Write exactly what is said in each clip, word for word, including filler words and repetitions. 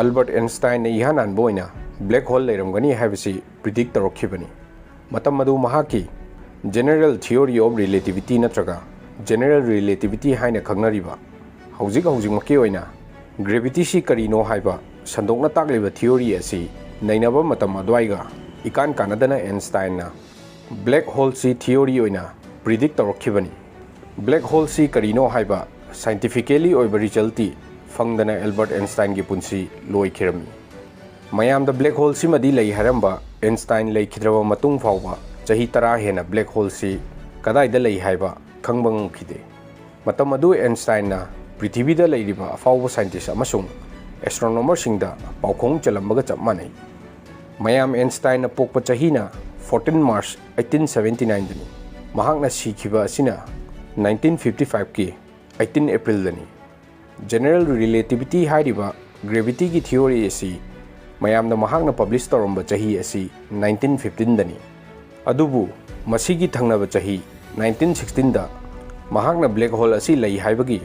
Albert ꯑꯦꯟꯁꯇꯥꯏꯟꯅ ꯏꯍꯥꯟ ꯍꯥꯟꯕ ꯑꯣꯏꯅ ꯕ꯭ꯂꯦꯛ ꯍꯣꯜ ꯂꯩꯔꯝꯒꯅꯤ ꯍꯥꯏꯕꯁꯤ ꯄ꯭ꯔꯤꯗꯤꯛ ꯇꯧꯔꯛꯈꯤꯕꯅꯤ꯫ ꯃꯇꯝ ꯑꯗꯨ ꯃꯍꯥꯛꯀꯤ General Theory of Relativity ꯅꯠꯇ꯭ꯔꯒ General Relativity ꯍꯥꯏꯅ ꯈꯪꯅꯔꯤꯕ, ꯍꯧꯖꯤꯛ ꯍꯧꯖꯤꯛꯃꯛꯀꯤ ꯑꯣꯏꯅ ꯒ꯭ꯔꯦꯚꯤꯇꯤꯁꯤ ꯀꯔꯤꯅꯣ ꯍꯥꯏꯕ ꯁꯟꯗꯣꯛꯅ ꯇꯥꯛꯂꯤꯕ ꯊꯤꯑꯣꯔꯤ ꯑꯁꯤ ꯅꯩꯅꯕ ꯃꯇꯝ ꯑꯗꯨꯋꯥꯏꯒ ꯏꯀꯥꯟ ꯀꯥꯟꯅꯗꯅ ꯑꯦꯟꯁꯇꯥꯏꯟꯅ ꯕ꯭ꯂꯦꯛ ꯍꯣꯜꯁꯤ ꯊꯤꯑꯣꯔꯤ ꯑꯣꯏꯅ ꯄ꯭ꯔꯤꯗꯤꯛ ꯇꯧꯔꯛꯈꯤꯕꯅꯤ꯫ ꯕ꯭ꯂꯦꯛ ꯍꯣꯜꯁꯤ ꯀꯔꯤꯅꯣ ꯍꯥꯏꯕ ꯁꯥꯏꯟꯇꯤꯐꯤꯀꯦꯂꯤ ꯑꯣꯏꯕ ꯔꯤꯖꯜꯇꯤ ꯐꯪꯗꯅ ꯑꯦꯜꯕꯔꯠ ꯑꯦꯟꯁꯇꯥꯏꯟꯒꯤ ꯄꯨꯟꯁꯤ ꯂꯣꯏꯈꯤꯔꯝꯃꯤ꯫ ꯃꯌꯥꯝꯗ ꯕ꯭ꯂꯦꯛ ꯍꯣꯜꯁꯤꯃꯗꯤ ꯂꯩ ꯍꯥꯏꯔꯝꯕ ꯑꯦꯟꯁꯇꯥꯏꯟ ꯂꯩꯈꯤꯗ꯭ꯔꯕ ꯃꯇꯨꯡ ꯐꯥꯎꯕ ꯆꯍꯤ ꯇꯔꯥ ꯍꯦꯟꯅ ꯕ꯭ꯂꯦꯛ ꯍꯣꯜꯁꯤ ꯀꯗꯥꯏꯗ ꯂꯩ ꯍꯥꯏꯕ ꯈꯪꯕ ꯉꯝꯈꯤꯗꯦ꯫ ꯃꯇꯝ ꯑꯗꯨ ꯑꯦꯟꯁꯇꯥꯏꯟꯅ ꯄ꯭ꯔꯤꯊꯤꯕꯤꯗ ꯂꯩꯔꯤꯕ ꯑꯐꯥꯎꯕ ꯁꯥꯏꯟꯇꯤꯁ ꯑꯃꯁꯨꯡ ꯑꯦꯁꯇ꯭ꯔꯣꯅꯣꯃꯔꯁꯤꯡꯗ ꯄꯥꯎꯈꯣꯡ ꯆꯜꯂꯝꯕꯒ ꯆꯞ ꯃꯥꯟꯅꯩ꯫ ꯃꯌꯥꯝ ꯑꯦꯟꯁꯇꯥꯏꯟꯅ ꯄꯣꯛꯄ ꯆꯍꯤꯅ fourteen March eighteen seventy nineꯗꯅꯤ꯫ ꯃꯍꯥꯛꯅ ꯁꯤꯈꯤꯕ ꯑꯁꯤꯅ nineteen fifty fiveꯀꯤ eighteen Aprilꯗꯅꯤ꯫ General Relativity ꯍꯥꯏꯔꯤꯕ ꯒ꯭ꯔꯦꯚꯤꯇꯤꯒꯤ ꯊꯤꯑꯣꯔꯤ ꯑꯁꯤ ꯃꯌꯥꯝꯗ ꯃꯍꯥꯛꯅ ꯄꯕ꯭ꯂꯤꯁ ꯇꯧꯔꯝꯕ ꯆꯍꯤ ꯑꯁꯤ nineteen fifteenꯗꯅꯤ꯫ ꯑꯗꯨꯕꯨ ꯃꯁꯤꯒꯤ ꯊꯪꯅꯕ ꯆꯍꯤ nineteen sixteenꯗ ꯃꯍꯥꯛꯅ ꯕ꯭ꯂꯦꯛ ꯍꯣꯜ ꯑꯁꯤ ꯂꯩ ꯍꯥꯏꯕꯒꯤ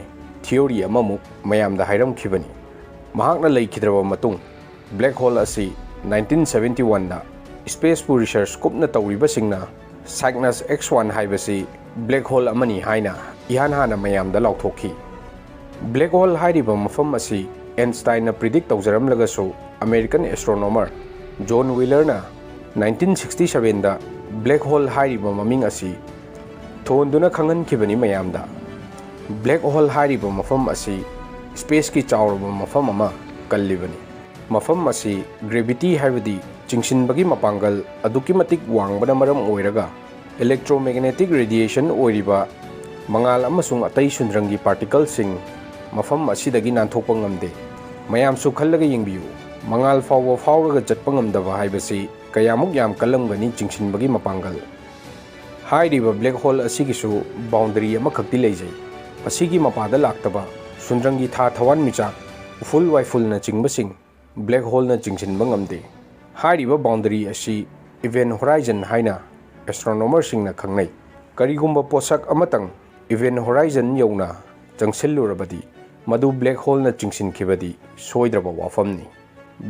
ꯊꯤꯑꯣꯔꯤ ꯑꯃꯃꯨꯛ ꯃꯌꯥꯝꯗ ꯍꯥꯏꯔꯝꯈꯤꯕꯅꯤ꯫ ꯃꯍꯥꯛꯅ ꯂꯩꯈꯤꯗ꯭ꯔꯕ ꯃꯇꯨꯡ ꯕ꯭ꯂꯦꯛ ꯍꯣꯜ ꯑꯁꯤ nineteen seventy oneꯗ ꯁ꯭ꯄꯦꯁꯄꯨ ꯔꯤꯁꯔꯆ ꯀꯨꯞꯅ ꯇꯧꯔꯤꯕꯁꯤꯡꯅ Cygnus X one ꯍꯥꯏꯕꯁꯤ ꯕ꯭ꯂꯦꯛ ꯍꯣꯜ ꯑꯃꯅꯤ ꯍꯥꯏꯅ ꯏꯍꯥꯟ ꯍꯥꯟꯅ ꯃꯌꯥꯝꯗ ꯂꯥꯎꯊꯣꯛꯈꯤ꯫ ꯕ꯭ꯂꯦꯛ ꯍꯣꯜ ꯍꯥꯏꯔꯤꯕ ꯃꯐꯝ ꯑꯁꯤ ꯑꯦꯟꯁꯇꯥꯏꯟꯅ ꯄ꯭ꯔꯤꯗꯤꯛ ꯇꯧꯖꯔꯝꯂꯒꯁꯨ ꯑꯃꯦꯔꯤꯀꯟ ꯑꯦꯁꯇ꯭ꯔꯣꯅꯣꯃꯔ ꯖꯣꯟ ꯋꯤꯂꯔꯅ nineteen sixty sevenꯗ ꯕ꯭ꯂꯦꯛ ꯍꯣꯜ ꯍꯥꯏꯔꯤꯕ ꯃꯃꯤꯡ ꯑꯁꯤ ꯊꯣꯟꯗꯨꯅ ꯈꯪꯍꯟꯈꯤꯕꯅꯤ ꯃꯌꯥꯝꯗ꯫ ꯕ꯭ꯂꯦꯛ ꯍꯣꯜ ꯍꯥꯏꯔꯤꯕ ꯃꯐꯝ ꯑꯁꯤ ꯁ꯭ꯄꯦꯁꯀꯤ ꯆꯥꯎꯔꯕ ꯃꯐꯝ ꯑꯃ ꯀꯜꯂꯤꯕꯅꯤ꯫ ꯃꯐꯝ ꯑꯁꯤ ꯒ꯭ꯔꯦꯚꯤꯇꯤ ꯍꯥꯏꯕꯗꯤ ꯆꯤꯡꯁꯤꯟꯕꯒꯤ ꯃꯄꯥꯡꯒꯜ ꯑꯗꯨꯛꯀꯤ ꯃꯇꯤꯛ ꯋꯥꯡꯕꯅ ꯃꯔꯝ ꯑꯣꯏꯔꯒ electromagnetic radiation ꯑꯣꯏꯔꯤꯕ ꯃꯉꯥꯜ ꯑꯃꯁꯨꯡ ꯑꯇꯩ ꯁꯨꯟꯗ꯭ꯔꯪꯒꯤ ꯄꯥꯔꯇꯤꯀꯜꯁꯤꯡ ꯃꯐꯝ ꯑꯁꯤꯗꯒꯤ ꯅꯥꯟꯊꯣꯛꯄ ꯉꯝꯗꯦ꯫ ꯃꯌꯥꯝꯁꯨ ꯈꯜꯂꯒ ꯌꯦꯡꯕꯤꯌꯨ, ꯃꯉꯥꯜ ꯐꯥꯎꯕ ꯐꯥꯎꯔꯒ ꯆꯠꯄ ꯉꯝꯗꯕ ꯍꯥꯏꯕꯁꯤ ꯀꯌꯥꯃꯨꯛ ꯌꯥꯝ ꯀꯜꯂꯝꯒꯅꯤ ꯆꯤꯡꯁꯤꯟꯕꯒꯤ ꯃꯄꯥꯡꯒꯜ꯫ ꯍꯥꯏꯔꯤꯕ ꯕ꯭ꯂꯦꯛ ꯍꯣꯜ ꯑꯁꯤꯒꯤꯁꯨ ꯕꯥꯎꯟꯗꯔꯤ ꯑꯃꯈꯛꯇꯤ ꯂꯩꯖꯩ꯫ ꯃꯁꯤꯒꯤ ꯃꯄꯥꯗ ꯂꯥꯛꯇꯕ ꯁꯨꯟꯗ꯭ꯔꯪꯒꯤ ꯊꯥ ꯊꯋꯥꯟꯃꯤꯆꯥꯛ, ꯎꯐꯨꯜ ꯋꯥꯏꯐꯨꯜꯅꯆꯤꯡꯕꯁꯤꯡ ꯕ꯭ꯂꯦꯛ ꯍꯣꯜꯅ ꯆꯤꯡꯁꯤꯟꯕ ꯉꯝꯗꯦ꯫ ꯍꯥꯏꯔꯤꯕ ꯕꯥꯎꯟꯗꯔꯤ ꯑꯁꯤ ꯏꯚꯦꯟ ꯍꯣꯔꯥꯏꯖꯟ ꯍꯥꯏꯅ ꯑꯦꯁꯇ꯭ꯔꯣꯅꯣꯃꯔꯁꯤꯡꯅ ꯈꯪꯅꯩ꯫ ꯀꯔꯤꯒꯨꯝꯕ ꯄꯣꯠꯁꯛ ꯑꯃꯇꯪ ꯏꯚꯦꯟ ꯍꯣꯔꯥꯏꯖꯟ ꯌꯧꯅ ꯆꯪꯁꯤꯜꯂꯨꯔꯕꯗꯤ, ꯃꯗꯨ black holeꯅ ꯆꯤꯡꯁꯤꯟꯈꯤꯕꯗꯤ ꯁꯣꯏꯗ꯭ꯔꯕ ꯋꯥꯐꯝꯅꯤ꯫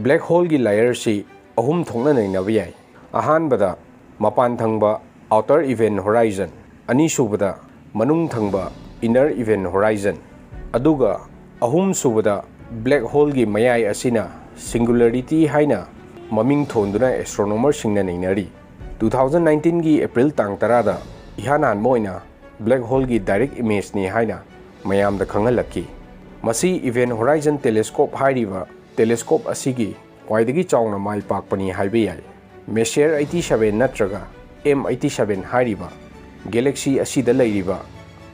Black holeꯒꯤ layerꯁꯤ ꯑꯍꯨꯝ ꯊꯣꯛꯅ ꯅꯩꯅꯕ ꯌꯥꯏ꯫ ꯑꯍꯥꯟꯕꯗ, ꯃꯄꯥꯟ ꯊꯪꯕ outer event horizon, ꯑꯅꯤꯁꯨꯕꯗ, ꯃꯅꯨꯡ ꯊꯪꯕ inner event horizon, ꯑꯗꯨꯒ ꯑꯍꯨꯝꯁꯨꯕꯗ, black holeꯒꯤ ꯃꯌꯥꯏ ꯑꯁꯤꯅ singularity ꯍꯥꯏꯅ ꯃꯃꯤꯡ ꯊꯣꯟꯗꯨꯅ astronomerꯁꯤꯡꯅ ꯅꯩꯅꯔꯤ꯫ Two thousand nineteenꯒꯤ April ꯇꯥꯡ ꯇꯔꯥꯗ ꯏꯍꯥꯟ ꯍꯥꯟꯕ ꯑꯣꯏꯅ black holeꯒꯤ direct imageꯅꯤ ꯍꯥꯏꯅ ꯃꯌꯥꯝꯗ ꯈꯪꯍꯜꯂꯛꯈꯤ꯫ ꯃꯁꯤ Event Horizon Telescope ꯍꯥꯏꯔꯤꯕ telescope ꯑꯁꯤꯒꯤ ꯈ꯭ꯋꯥꯏꯗꯒꯤ ꯆꯥꯎꯅ ꯃꯥꯏ ꯄꯥꯛꯄꯅꯤ ꯍꯥꯏꯕ ꯌꯥꯏ꯫ Messier eighty seven ꯅꯠꯇ꯭ꯔꯒ M eighty seven ꯍꯥꯏꯔꯤꯕ galaxy ꯑꯁꯤꯗ ꯂꯩꯔꯤꯕ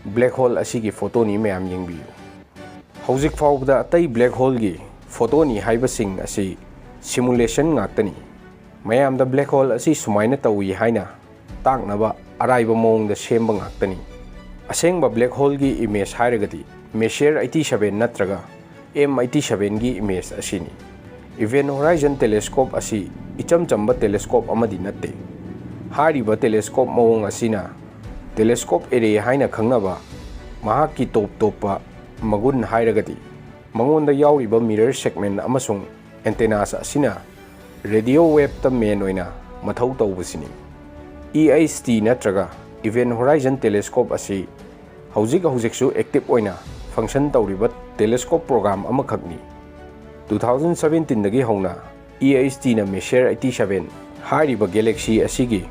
black hole ꯑꯁꯤꯒꯤ photoꯅꯤ꯫ ꯃꯌꯥꯝ ꯌꯦꯡꯕꯤꯌꯨ꯫ ꯍꯧꯖꯤꯛ ꯐꯥꯎꯕꯗ ꯑꯇꯩ black holeꯒꯤ photoꯅꯤ ꯍꯥꯏꯕꯁꯤꯡ ꯑꯁꯤ simulation ꯉꯥꯛꯇꯅꯤ꯫ ꯃꯌꯥꯝꯗ black hole ꯑꯁꯤ ꯁꯨꯃꯥꯏꯅ ꯇꯧꯏ ꯍꯥꯏꯅ ꯇꯥꯛꯅꯕ ꯑꯔꯥꯏꯕ ꯃꯑꯣꯡꯗ ꯁꯦꯝꯕ ꯉꯥꯛꯇꯅꯤ꯫ ꯑꯁꯦꯡꯕ black holeꯒꯤ image ꯍꯥꯏꯔꯒꯗꯤ Messier eighty seven ꯅꯠꯇ꯭ꯔꯒ M eighty sevenꯒꯤ image ꯑꯁꯤꯅꯤ꯫ Event Horizon Telescope ꯑꯁꯤ ꯏꯆꯝ ꯆꯝꯕ telescope ꯑꯃꯗꯤ ꯅꯠꯇꯦ꯫ ꯍꯥꯏꯔꯤꯕ telescope ꯃꯑꯣꯡ ꯑꯁꯤꯅ telescope array ꯍꯥꯏꯅ ꯈꯪꯅꯕ ꯃꯍꯥꯛꯀꯤ ꯇꯣꯞ ꯇꯣꯞꯄ ꯃꯒꯨꯟ ꯍꯥꯏꯔꯒꯗꯤ ꯃꯉꯣꯟꯗ ꯌꯥꯎꯔꯤꯕ mirror segment ꯑꯃꯁꯨꯡ antennas ꯑꯁꯤꯅ radio waveꯇ main ꯑꯣꯏꯅ ꯃꯊꯧ ꯇꯧꯕꯁꯤꯅꯤ꯫ E H T ꯅꯠꯇ꯭ꯔꯒ Event Horizon Telescope ꯑꯁꯤ ꯍꯧꯖꯤꯛ ꯍꯧꯖꯤꯛꯁꯨ active ꯑꯣꯏꯅ function ꯇꯧꯔꯤꯕ telescope program ꯑꯃꯈꯛꯅꯤ꯫ Two thousand seventeenꯗꯒꯤ ꯍꯧꯅ E H Tꯅ Messier eighty seven ꯍꯥꯏꯔꯤꯕ galaxy ꯑꯁꯤꯒꯤ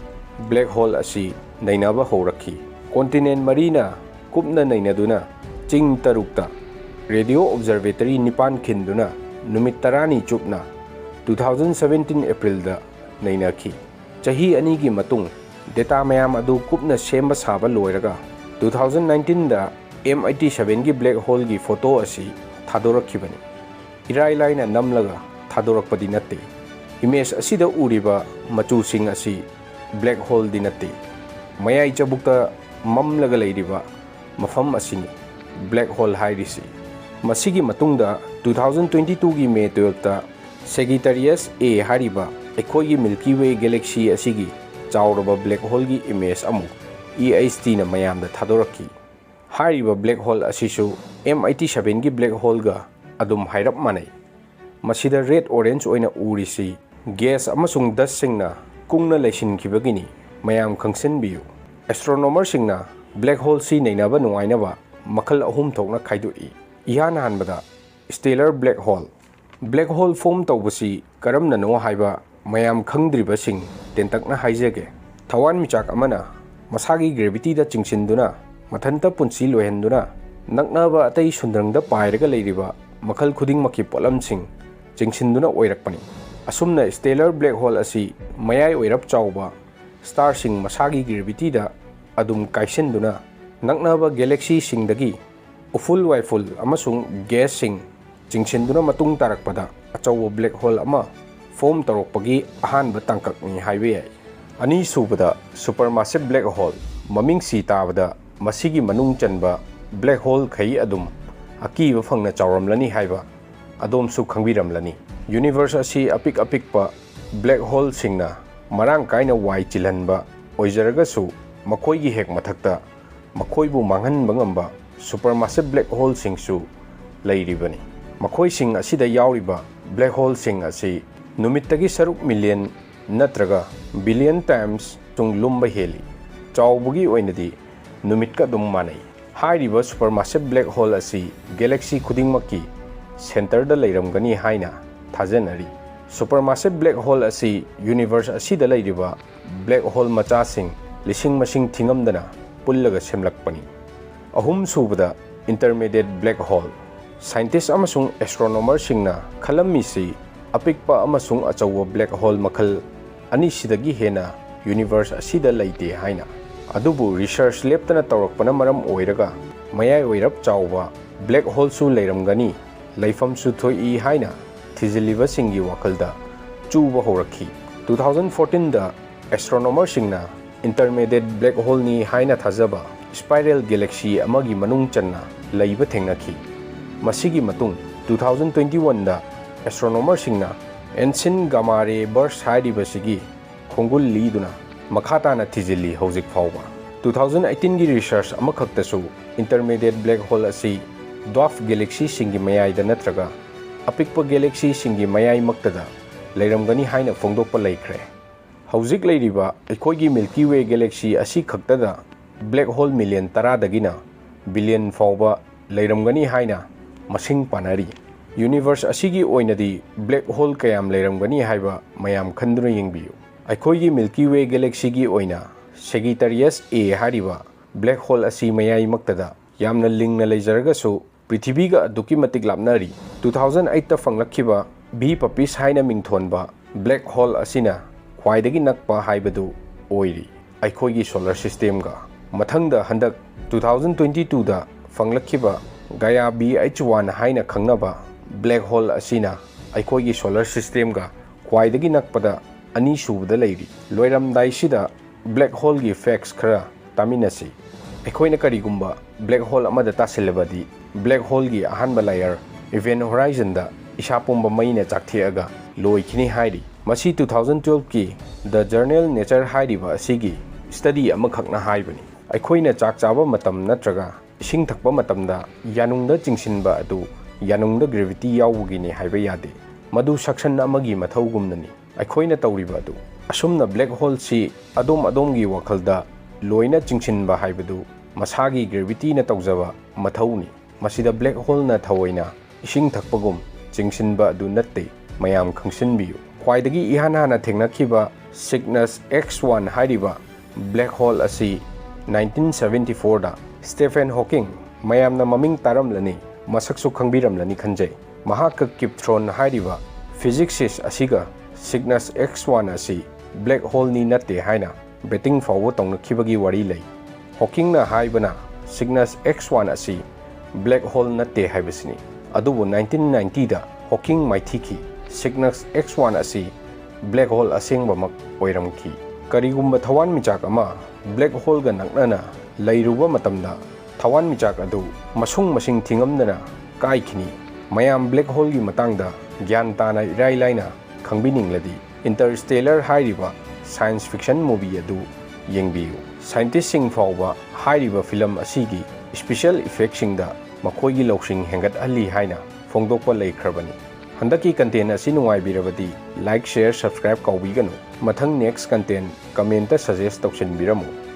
black hole ꯑꯁꯤ ꯅꯩꯅꯕ ꯍꯧꯔꯛꯈꯤ꯫ Continent ꯃꯔꯤꯅ ꯀꯨꯞꯅ ꯅꯩꯅꯗꯨꯅ ꯆꯤꯡ ꯇꯔꯨꯛꯇ radio observatory ꯅꯤꯄꯥꯟ ꯈꯤꯟꯗꯨꯅ ꯅꯨꯃꯤꯠ ꯇꯔꯥꯅꯤ ꯆꯨꯞꯅ two thousand seventeen Aprilꯗ ꯅꯩꯅꯈꯤ꯫ ꯆꯍꯤ ꯑꯅꯤꯒꯤ ꯃꯇꯨꯡ data ꯃꯌꯥꯝ ꯑꯗꯨ ꯀꯨꯞꯅ ꯁꯦꯝꯕ ꯁꯥꯕ ꯂꯣꯏꯔꯒ two thousand nineteenꯗ M eighty sevenꯒꯤ black holeꯒꯤ photo ꯑꯁꯤ ꯊꯥꯗꯣꯔꯛꯈꯤꯕꯅꯤ꯫ ꯏꯔꯥꯏ ꯂꯥꯏꯅ ꯅꯝꯂꯒ ꯊꯥꯗꯣꯔꯛꯄꯗꯤ ꯅꯠꯇꯦ꯫ Image ꯑꯁꯤꯗ ꯎꯔꯤꯕ ꯃꯆꯨꯁꯤꯡ ꯑꯁꯤ black holeꯗꯤ ꯅꯠꯇꯦ꯫ ꯃꯌꯥꯏ ꯆꯕꯨꯛꯇ ꯃꯝꯂꯒ ꯂꯩꯔꯤꯕ ꯃꯐꯝ ꯑꯁꯤꯅꯤ black hole ꯍꯥꯏꯔꯤꯁꯤ꯫ ꯃꯁꯤꯒꯤ ꯃꯇꯨꯡꯗ two thousand twenty twoꯒꯤ May twelveꯇ Sagittarius A ꯍꯥꯏꯔꯤꯕ ꯑꯩꯈꯣꯏꯒꯤ Milky Way galaxy ꯑꯁꯤꯒꯤ ꯆꯥꯎꯔꯕ black holeꯒꯤ image ꯑꯃꯨꯛ E H Tꯅ ꯃꯌꯥꯝꯗ ꯊꯥꯗꯣꯔꯛꯈꯤ꯫ ꯍꯥꯏꯔꯤꯕ black hole ꯑꯁꯤꯁꯨ M eighty sevenꯒꯤ black holeꯒ ꯑꯗꯨꯝ ꯍꯥꯏꯔꯞ ꯃꯥꯟꯅꯩ꯫ ꯃꯁꯤꯗ red orange ꯑꯣꯏꯅ ꯎꯔꯤꯁꯤ gas ꯑꯃꯁꯨꯡ dustꯁꯤꯡꯅ ꯀꯨꯡꯅ ꯂꯩꯁꯤꯟꯈꯤꯕꯒꯤꯅꯤ꯫ ꯃꯌꯥꯝ ꯈꯪꯁꯤꯟꯕꯤꯌꯨ, astronomerꯁꯤꯡꯅ black holeꯁꯤ ꯅꯩꯅꯕ ꯅꯨꯡꯉꯥꯏꯅꯕ ꯃꯈꯜ ꯑꯍꯨꯝ ꯊꯣꯛꯅ ꯈꯥꯏꯗꯣꯛꯏ꯫ ꯏꯍꯥꯟ ꯍꯥꯟꯕꯗ stellar black hole꯫ Black hole form ꯇꯧꯕꯁꯤ ꯀꯔꯝꯅꯅꯣ ꯍꯥꯏꯕ ꯃꯌꯥꯝ ꯈꯪꯗ꯭ꯔꯤꯕꯁꯤꯡ ꯇꯦꯟꯇꯛꯅ ꯍꯥꯏꯖꯒꯦ꯫ ꯊꯋꯥꯟꯃꯤꯆꯥꯛ ꯑꯃꯅ ꯃꯁꯥꯒꯤ gravityꯗ ꯆꯤꯡꯁꯤꯟꯗꯨꯅ ꯃꯊꯟꯇ ꯄꯨꯟꯁꯤ ꯂꯣꯏꯍꯟꯗꯨꯅ ꯅꯛꯅꯕ ꯑꯇꯩ ꯁꯨꯟꯗ꯭ꯔꯪꯗ ꯄꯥꯏꯔꯒ ꯂꯩꯔꯤꯕ ꯃꯈꯜ ꯈꯨꯗꯤꯡꯃꯛꯀꯤ ꯄꯣꯠꯂꯝꯁꯤꯡ ꯆꯤꯡꯁꯤꯟꯗꯨꯅ ꯑꯣꯏꯔꯛꯄꯅꯤ꯫ ꯑꯁꯨꯝꯅ stellar black hole ꯑꯁꯤ ꯃꯌꯥꯏ ꯑꯣꯏꯔꯞ ꯆꯥꯎꯕ starꯁꯤꯡ ꯃꯁꯥꯒꯤ gravityꯗ ꯑꯗꯨꯝ ꯀꯥꯏꯁꯤꯟꯗꯨꯅ ꯅꯛꯅꯕ galaxyꯁꯤꯡꯗꯒꯤ ꯎꯐꯨꯜ ꯋꯥꯏꯐꯨꯜ ꯑꯃꯁꯨꯡ gasꯁꯤꯡ ꯆꯤꯡꯁꯤꯟꯗꯨꯅ ꯃꯇꯨꯡ ꯇꯥꯔꯛꯄꯗ ꯑꯆꯧꯕ black hole ꯑꯃ form ꯇꯧꯔꯛꯄꯒꯤ ꯑꯍꯥꯟꯕ ꯇꯥꯡꯀꯛꯅꯤ ꯍꯥꯏꯕ ꯌꯥꯏ꯫ ꯑꯅꯤꯁꯨꯕꯗ supermassive black hole꯫ ꯃꯃꯤꯡꯁꯤ ꯇꯥꯕꯗ ꯃꯁꯤꯒꯤ ꯃꯅꯨꯡ ꯆꯟꯕ black holeꯈꯩ ꯑꯗꯨꯝ ꯑꯀꯤꯕ ꯐꯪꯅ ꯆꯥꯎꯔꯝꯂꯅꯤ ꯍꯥꯏꯕ ꯑꯗꯣꯝꯁꯨ ꯈꯪꯕꯤꯔꯝꯂꯅꯤ꯫ Universe ꯑꯁꯤ ꯑꯄꯤꯛ ꯑꯄꯤꯛꯄ black holeꯁꯤꯡꯅ ꯃꯔꯥꯡ ꯀꯥꯏꯅ ꯋꯥꯏ ꯆꯤꯜꯍꯟꯕ ꯑꯣꯏꯖꯔꯒꯁꯨ, ꯃꯈꯣꯏꯒꯤ ꯍꯦꯛ ꯃꯊꯛꯇ ꯃꯈꯣꯏꯕꯨ ꯃꯥꯡꯍꯟꯕ ꯉꯝꯕ supermassive black holeꯁꯤꯡꯁꯨ ꯂꯩꯔꯤꯕꯅꯤ꯫ ꯃꯈꯣꯏꯁꯤꯡ ꯑꯁꯤꯗ ꯌꯥꯎꯔꯤꯕ black holeꯁꯤꯡ ꯑꯁꯤ ꯅꯨꯃꯤꯠꯇꯒꯤ ꯁꯔꯨꯛ million ꯅꯠꯇ꯭ꯔꯒ billion times ꯁꯨꯡ ꯂꯨꯝꯕ ꯍꯦꯜꯂꯤ꯫ ꯆꯥꯎꯕꯒꯤ ꯑꯣꯏꯅꯗꯤ ꯅꯨꯃꯤꯠꯀ ꯑꯗꯨꯝ ꯃꯥꯟꯅꯩ꯫ ꯍꯥꯏꯔꯤꯕ supermassive black hole ꯑꯁꯤ galaxy ꯈꯨꯗꯤꯡꯃꯛꯀꯤ centreꯗ ꯂꯩꯔꯝꯒꯅꯤ ꯍꯥꯏꯅ ꯊꯥꯖꯅꯔꯤ꯫ Supermassive black hole ꯑꯁꯤ universe ꯑꯁꯤꯗ ꯂꯩꯔꯤꯕ black hole ꯃꯆꯥꯁꯤꯡ ꯂꯤꯁꯤꯡ ꯃꯁꯤꯡ ꯊꯤꯉꯝꯗꯅ ꯄꯨꯜꯂꯒ ꯁꯦꯝꯂꯛꯄꯅꯤ꯫ ꯑꯍꯨꯝꯁꯨꯕꯗ, intermediate black hole꯫ Scientist ꯑꯃꯁꯨꯡ astronomerꯁꯤꯡꯅ ꯈꯜꯂꯝꯃꯤꯁꯤ ꯑꯄꯤꯛꯄ ꯑꯃꯁꯨꯡ ꯑꯆꯧꯕ black hole ꯃꯈꯜ ꯑꯅꯤꯁꯤꯗꯒꯤ ꯍꯦꯟꯅ universe ꯑꯁꯤꯗ ꯂꯩꯇꯦ ꯍꯥꯏꯅ꯫ ꯑꯗꯨꯕꯨ research ꯂꯦꯞꯇꯅ ꯇꯧꯔꯛꯄꯅ ꯃꯔꯝ ꯑꯣꯏꯔꯒ ꯃꯌꯥꯏ ꯑꯣꯏꯔꯞ ꯆꯥꯎꯕ black holeꯁꯨ ꯂꯩꯔꯝꯒꯅꯤ, ꯂꯩꯐꯝꯁꯨ ꯊꯣꯛꯏ ꯍꯥꯏꯅ ꯊꯤꯖꯤꯜꯂꯤꯕꯁꯤꯡꯒꯤ ꯋꯥꯈꯜꯗ ꯆꯨꯕ ꯍꯧꯔꯛꯈꯤ꯫ Two thousand fourteenꯗ astronomerꯁꯤꯡꯅ intermediate black holeꯅꯤ ꯍꯥꯏꯅ ꯊꯥꯖꯕ spiral galaxy ꯑꯃꯒꯤ ꯃꯅꯨꯡ ꯆꯟꯅ ꯂꯩꯕ ꯊꯦꯡꯅꯈꯤ꯫ ꯃꯁꯤꯒꯤ ꯃꯇꯨꯡ two thousand twenty-oneꯗ astronomerꯁꯤꯡꯅ Ensign gamma ray burst ꯍꯥꯏꯔꯤꯕꯁꯤꯒꯤ ꯈꯣꯡꯒꯨꯜ ꯂꯤꯗꯨꯅ ꯃꯈꯥ ꯇꯥꯅ ꯊꯤꯖꯤꯜꯂꯤ ꯍꯧꯖꯤꯛ ꯐꯥꯎꯕ꯫ ꯇꯨ ꯊꯥꯎꯖꯟ ꯑꯩꯠꯇꯤꯟꯒꯤ ꯔꯤꯁꯔꯆ ꯑꯃꯈꯛꯇꯁꯨ intermediate black hole ꯑꯁꯤ dwarf galaxyꯁꯤꯡꯒꯤ ꯃꯌꯥꯏꯗ ꯅꯠꯇ꯭ꯔꯒ ꯑꯄꯤꯛꯄ galaxyꯁꯤꯡꯒꯤ ꯃꯌꯥꯏꯃꯛꯇꯗ ꯂꯩꯔꯝꯒꯅꯤ ꯍꯥꯏꯅ ꯐꯣꯡꯗꯣꯛꯄ ꯂꯩꯈ꯭ꯔꯦ꯫ ꯍꯧꯖꯤꯛ ꯂꯩꯔꯤꯕ ꯑꯩꯈꯣꯏꯒꯤ Milky Way galaxy ꯑꯁꯤ ꯈꯛꯇꯗ black hole million ꯇꯔꯥꯗꯒꯤꯅ billion ꯐꯥꯎꯕ ꯂꯩꯔꯝꯒꯅꯤ ꯍꯥꯏꯅ ꯃꯁꯤꯡ ꯄꯥꯅꯔꯤ꯫ Universe ꯑꯁꯤꯒꯤ ꯑꯣꯏꯅꯗꯤ black hole ꯀꯌꯥꯝ ꯂꯩꯔꯝꯒꯅꯤ ꯍꯥꯏꯕ ꯃꯌꯥꯝ ꯈꯟꯗꯨꯅ ꯌꯦꯡꯕꯤꯌꯨ꯫ ꯑꯩꯈꯣꯏꯒꯤ Milky Way galaxyꯒꯤ ꯑꯣꯏꯅ Sagittarius A ꯍꯥꯏꯔꯤꯕ black hole ꯑꯁꯤ ꯃꯌꯥꯏꯃꯛꯇꯗ ꯌꯥꯝꯅ ꯂꯤꯡꯅ ꯂꯩꯖꯔꯒꯁꯨ ꯄ꯭ꯔꯤꯊꯤꯕꯤꯒ ꯑꯗꯨꯛꯀꯤ ꯃꯇꯤꯛ ꯂꯥꯞꯅꯔꯤ꯫ ꯇꯨ ꯊꯥꯎꯖꯟ ꯑꯩꯠꯇ ꯐꯪꯂꯛꯈꯤꯕ B Puppis ꯍꯥꯏꯅ ꯃꯤꯡꯊꯣꯟꯕ black hole ꯑꯁꯤꯅ ꯈ꯭ꯋꯥꯏꯗꯒꯤ ꯅꯛꯄ ꯍꯥꯏꯕꯗꯨ ꯑꯣꯏꯔꯤ ꯑꯩꯈꯣꯏꯒꯤ solar systemꯒ꯫ ꯃꯊꯪꯗ ꯍꯟꯗꯛ ꯇꯨ ꯊꯥꯎꯖꯟ ꯇ꯭ꯋꯦꯟꯇꯤ ꯇꯨꯗ ꯐꯪꯂꯛꯈꯤꯕ Gaia B H one ꯍꯥꯏꯅ ꯈꯪꯅꯕ black hole ꯑꯁꯤꯅ ꯑꯩꯈꯣꯏꯒꯤ solar systemꯒ ꯈ꯭ꯋꯥꯏꯗꯒꯤ ꯅꯛꯄꯗ ꯑꯅꯤꯁꯨꯕꯗ ꯂꯩꯔꯤ꯫ ꯂꯣꯏꯔꯝꯗꯥꯏꯁꯤꯗ black holeꯒꯤ facts ꯈꯔ ꯇꯥꯃꯤꯟꯅꯁꯤ꯫ ꯑꯩꯈꯣꯏꯅ ꯀꯔꯤꯒꯨꯝꯕ black hole ꯑꯃꯗ ꯇꯥꯁꯤꯜꯂꯕꯗꯤ, black holeꯒꯤ ꯑꯍꯥꯟꯕ layer, event horizonꯗ ꯏꯁꯥ ꯄꯨꯝꯕ ꯃꯩꯅ ꯆꯥꯛꯊꯦꯛꯑꯒ ꯂꯣꯏꯈꯤꯅꯤ ꯍꯥꯏꯔꯤ꯫ ꯃꯁꯤ ꯇꯨ ꯊꯥꯎꯖꯟ ꯇ꯭ꯋꯦꯜꯐꯀꯤ The Journal Nature ꯍꯥꯏꯔꯤꯕ ꯑꯁꯤꯒꯤ study ꯑꯃꯈꯛꯅ ꯍꯥꯏꯕꯅꯤ꯫ ꯑꯩꯈꯣꯏꯅ ꯆꯥꯛ ꯆꯥꯕ ꯃꯇꯝ ꯅꯠꯇ꯭ꯔꯒ ꯏꯁꯤꯡ ꯊꯛꯄ ꯃꯇꯝꯗ ꯌꯥꯅꯨꯡꯗ ꯆꯤꯡꯁꯤꯟꯕ ꯑꯗꯨ ꯌꯥꯅꯨꯡꯗ gravity ꯌꯥꯎꯕꯒꯤꯅꯤ ꯍꯥꯏꯕ ꯌꯥꯗꯦ꯫ ꯃꯗꯨ suction ꯑꯃꯒꯤ ꯃꯊꯧꯒꯨꯝꯅꯅꯤ꯫ ꯑꯩꯈꯣꯏꯅ ꯇꯧꯔꯤꯕ ꯑꯗꯨ꯫ ꯑꯁꯨꯝꯅ black holeꯁꯤ ꯑꯗꯣꯝ ꯑꯗꯣꯝꯒꯤ ꯋꯥꯈꯜꯗ ꯂꯣꯏꯅ ꯆꯤꯡꯁꯤꯟꯕ ꯍꯥꯏꯕꯗꯨ ꯃꯁꯥꯒꯤ gravityꯅ ꯇꯧꯖꯕ ꯃꯊꯧꯅꯤ꯫ ꯃꯁꯤꯗ black holeꯅ ꯊꯑꯣꯏꯅ ꯏꯁꯤꯡ ꯊꯛꯄꯒꯨꯝ ꯆꯤꯡꯁꯤꯟꯕ ꯑꯗꯨ ꯅꯠꯇꯦ, ꯃꯌꯥꯝ ꯈꯪꯁꯤꯟꯕꯤꯌꯨ꯫ ꯈ꯭ꯋꯥꯏꯗꯒꯤ ꯏꯍꯥꯟ ꯍꯥꯟꯅ ꯊꯦꯡꯅꯈꯤꯕ Cygnus X one ꯍꯥꯏꯔꯤꯕ black hole ꯑꯁꯤ ꯅꯥꯏꯟꯇꯤꯟ ꯁꯚꯦꯟꯇꯤ ꯐꯣꯔꯗ Stephen Hawking, ꯃꯌꯥꯝꯅ ꯃꯃꯤꯡ ꯇꯥꯔꯝꯂꯅꯤ, ꯃꯁꯛꯁꯨ ꯈꯪꯕꯤꯔꯝꯂꯅꯤ ꯈꯟꯖꯩ꯫ ꯃꯍꯥꯛꯀ Kip Thorne ꯍꯥꯏꯔꯤꯕ physicist ꯑꯁꯤꯒ Cygnus X one ꯑꯁꯤ black holeꯅꯤ ꯅꯠꯇꯦ ꯍꯥꯏꯅ betting ꯐꯥꯎꯕ ꯇꯧꯅꯈꯤꯕꯒꯤ ꯋꯥꯔꯤ ꯂꯩ꯫ Hawkingꯅ ꯍꯥꯏꯕꯅ Cygnus X one ꯑꯁꯤ black hole ꯅꯠꯇꯦ ꯍꯥꯏꯕꯁꯤꯅꯤ꯫ ꯑꯗꯨꯕꯨ ꯅꯥꯏꯟꯇꯤꯟ ꯅꯥꯏꯟꯇꯤꯗ Hawking ꯃꯥꯏꯊꯤꯈꯤ꯫ Cygnus X one ꯑꯁꯤ black hole ꯑꯁꯦꯡꯕꯃꯛ ꯑꯣꯏꯔꯝꯈꯤ꯫ ꯀꯔꯤꯒꯨꯝꯕ ꯊꯋꯥꯟꯃꯤꯆꯥꯛ ꯑꯃ black holeꯒ ꯅꯛꯅꯅ ꯂꯩꯔꯨꯕ ꯃꯇꯝꯗ, ꯊꯋꯥꯟꯃꯤꯆꯥꯛ ꯑꯗꯨ ꯃꯁꯨꯡ ꯃꯁꯤꯡ ꯊꯤꯉꯝꯗꯅ ꯀꯥꯏꯈꯤꯅꯤ꯫ ꯃꯌꯥꯝ black holeꯒꯤ ꯃꯇꯥꯡꯗ ꯒ꯭ꯌꯥꯟ ꯇꯥꯅ ꯏꯔꯥꯏ ꯂꯥꯏꯅ ꯈꯪꯕꯤꯅꯤꯡꯂꯗꯤ, Interstellar ꯍꯥꯏꯔꯤꯕ science fiction movie ꯑꯗꯨ ꯌꯦꯡꯕꯤꯌꯨ꯫ Scientistꯁꯤꯡ ꯐꯥꯎꯕ ꯍꯥꯏꯔꯤꯕ ꯐꯤꯂꯝ ꯑꯁꯤꯒꯤ special effectꯁꯤꯡꯗ ꯃꯈꯣꯏꯒꯤ ꯂꯧꯁꯤꯡ ꯍꯦꯟꯒꯠꯍꯜꯂꯤ ꯍꯥꯏꯅ ꯐꯣꯡꯗꯣꯛꯄ ꯂꯩꯈ꯭ꯔꯕꯅꯤ꯫ ꯍꯟꯗꯛꯀꯤ content ꯑꯁꯤ ꯅꯨꯡꯉꯥꯏꯕꯤꯔꯕꯗꯤ like, share, subscribe ꯀꯥꯎꯕꯤꯒꯅꯨ꯫ ꯃꯊꯪ next content commentꯇ suggest ꯇꯧꯁꯤꯟꯕꯤꯔꯝꯃꯨ꯫